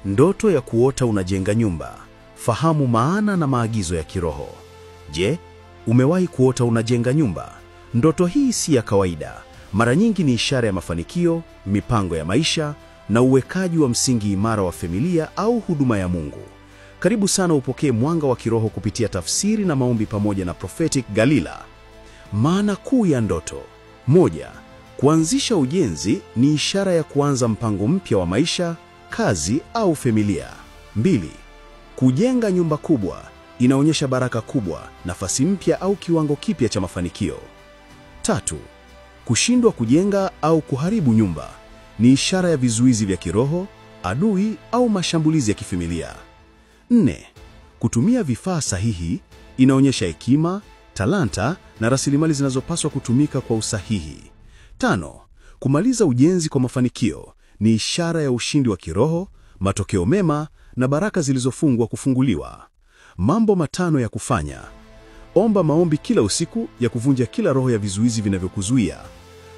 Ndoto ya kuota unajenga nyumba. Fahamu maana na maagizo ya kiroho. Je, umewahi kuota unajenga nyumba? Ndoto hii si ya kawaida. Mara nyingi ni ishara ya mafanikio, mipango ya maisha na uwekaji wa msingi imara wa familia au huduma ya Mungu. Karibu sana upokee mwanga wa kiroho kupitia tafsiri na maombi pamoja na Prophetic Galila. Maana kuu ya ndoto. 1. Kuanzisha ujenzi ni ishara ya kuanza mpango mpya wa maisha, kazi au familia. 2. Kujenga nyumba kubwa inaonyesha baraka kubwa, nafasi mpya au kiwango kipya cha mafanikio. 3. Kushindwa kujenga au kuharibu nyumba ni ishara ya vizuizi vya kiroho, adui au mashambulizi ya kifamilia. 4. Kutumia vifaa sahihi inaonyesha hekima, talanta na rasilimali zinazopaswa kutumika kwa usahihi. 5. Kumaliza ujenzi kwa mafanikio ni ishara ya ushindi wa kiroho, matokeo mema na baraka zilizofungwa kufunguliwa. Mambo 5 ya kufanya. Omba maombi kila usiku ya kuvunja kila roho ya vizuizi vinavyokuzuia.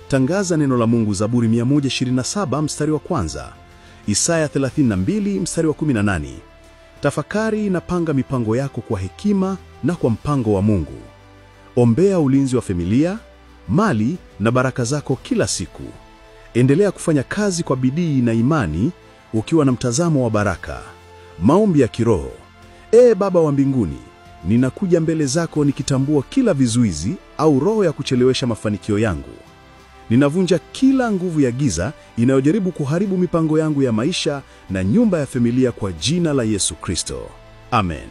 Tangaza neno la Mungu, Zaburi 127 mstari wa 1, Isaya 32 mstari wa 18. Tafakari na panga mipango yako kwa hekima na kwa mpango wa Mungu. Ombea ulinzi wa familia, mali na baraka zako kila siku. Endelea kufanya kazi kwa bidii na imani ukiwa na mtazamo wa baraka. Maombi ya kiroho. Ee Baba wa mbinguni, ninakuja mbele zako nikitambua kila vizuizi au roho ya kuchelewesha mafanikio yangu. Ninavunja kila nguvu ya giza inayojaribu kuharibu mipango yangu ya maisha na nyumba ya familia kwa jina la Yesu Kristo. Amen.